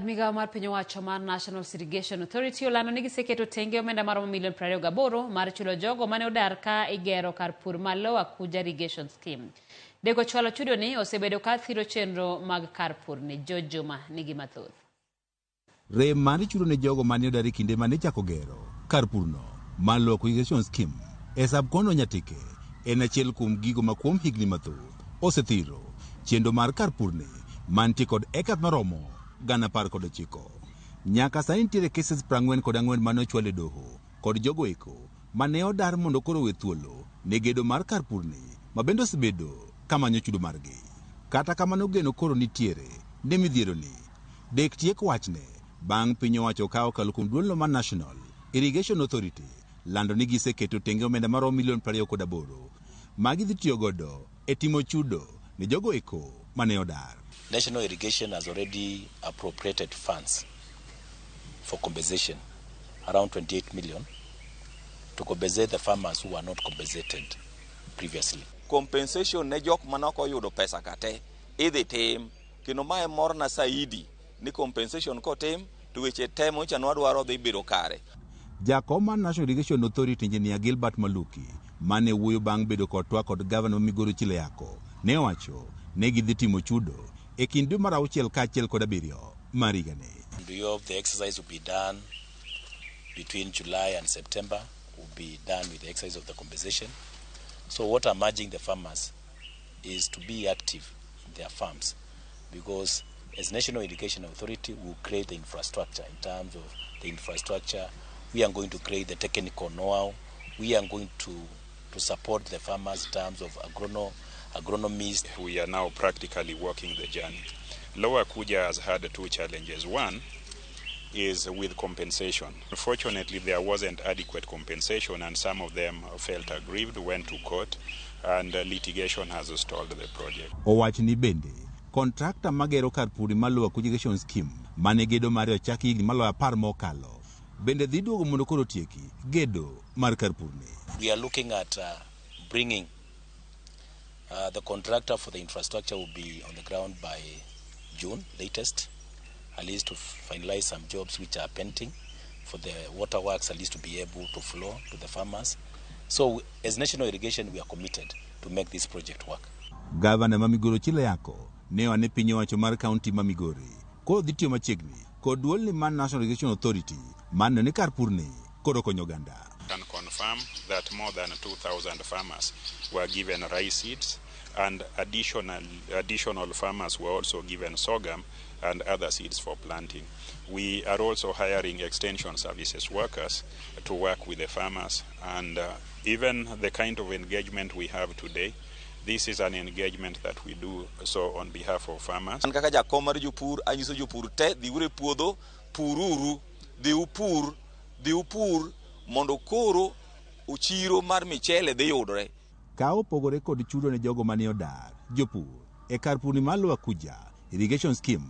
Migawo mar piny owacho mar National Irrigation Authority olando ni giseketo tenge omenda maromo milion 28 mar chulo jogo mane odar ka igero kar pur ma Lower Kuja Irrigation Scheme. Deko chwalo chudoni osebedo ka thiro chenro mag kar purni. George Juma nigi mathoth. Rem mar chudo ne jogo mane odar e kinde mane ichako gero kar purno mar Lower Kuja Irrigation Scheme e sub-county Nyatike en achiel kuom gigo ma kuom higni mathoth osethiro chenro mar kar purni mantie kod acres maromo 19,000. Nyaka sani nitiere cases 44 mane ochwal e doho kod jogo eko mane odar mondo koro owe thuolo ne gedo mar kar purni ma bende osebedo kamanyo chudo margi. Kata kamano, geno koro nitiere ne midhiero ni dek tiek wachne bang' piny owacho ka okalo kuom duolno mar National Irrigation Authority lando ni giseketo tenge omenda maromo milion 28 ma gidhi tiyo godo e timo chudo ne jogo eko mane odar. National Irrigation has already appropriated funds for compensation, around 28 million, to compensate the farmers who were not compensated previously. Compensation ne jok mane ok oyudo pesa ka te idhi tim, kendo mae morna saidi ni compensation kotim to weche te mocha nwadwaro dhi bedo kare. Jakom mar National Irrigation Authority, Engineer Gilbert Maluki, mane wuoyo bang' bedo kod twak kod gavana ma Migori Ochilo Ayacko, ne owacho ne gidhi timo chudo e kind dwe mar auchiel kaachiel kod abiriyo mar higani. And we hope the exercise will be done between July and September, will be done with the exercise of the compensation. So what I'm urging the farmers is to be active in their farms, because as National Irrigation Authority, we will create the infrastructure. In terms of the infrastructure, we are going to create the technical know-how. We are going to support the farmers in terms of agronomists. We are now practically walking the journey. Lower Kuja has had two challenges. One is with compensation. Unfortunately, there wasn't adequate compensation, and some of them felt aggrieved, went to court, and litigation has stalled the project. Owach ni bende kontrakta magero kar pur mar Lower Kuja Irrigation Scheme mane gedo mare ochaki higni maloyo 10 mokalo bende dhi duogo mondo koro otieki gedo mar kar purni. We are looking at bringing the contractor for the infrastructure will be on the ground by June latest, at least to finalize some jobs which are pending for the waterworks at least to be able to flow to the farmers. So as National Irrigation, we are committed to make this project work. Gavana ma Migori Ochilo Ayacko ne owane piny owacho mar kaunti ma Migori koro dhi tiyo machiegni kod duolni mar National Irrigation Authority mar neno ni kar purni koro konyo oganda. Can confirm that more than 2,000 farmers were given rice seeds, and additional farmers were also given sorghum and other seeds for planting. We are also hiring extension services workers to work with the farmers, and even the kind of engagement we have today, this is an engagement that we do so on behalf of farmers. An kaka jakom mar jopur anyiso jopur te dhiuru e puodho, pururu, dhi upur, dhi upur mondo koro chiro mar michele dhi yudore. Ka opogore kod chudo ne jogo mane odar, jopur e kar purni mar Lower Kuja Irrigation Scheme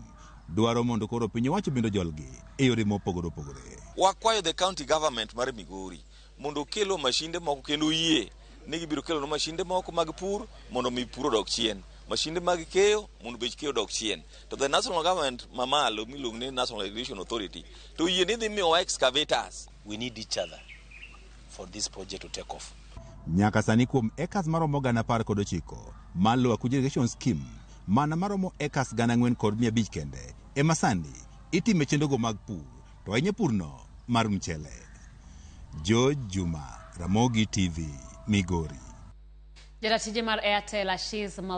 dwaro mondo koro piny owacho bende ojolgi e yore mopogore opogore. Wakwayo the county government mar Migori mondo okelo mashinde moko kendo oyie ni gibiro kelonwa mashinde moko mag pur mondo mi pur odok chien, mashinde mag keyo mondo bech keyo odok chien. To the national government mamalo miluongo ni National Irrigation Authority to oyie ni dhi miyowa excavators. We need each other for this project to take off. Nyaka sani kuom acres maromo 19,000 mar Lower Kuja Irrigation Scheme, mana maromo acres 4,500 kende ema sani itime chenrogo mag pur, to ahinya purno mar mchele. George Juma, Ramogi TV, Migori. Jataa tije mar Airtel Ashish Malhotra.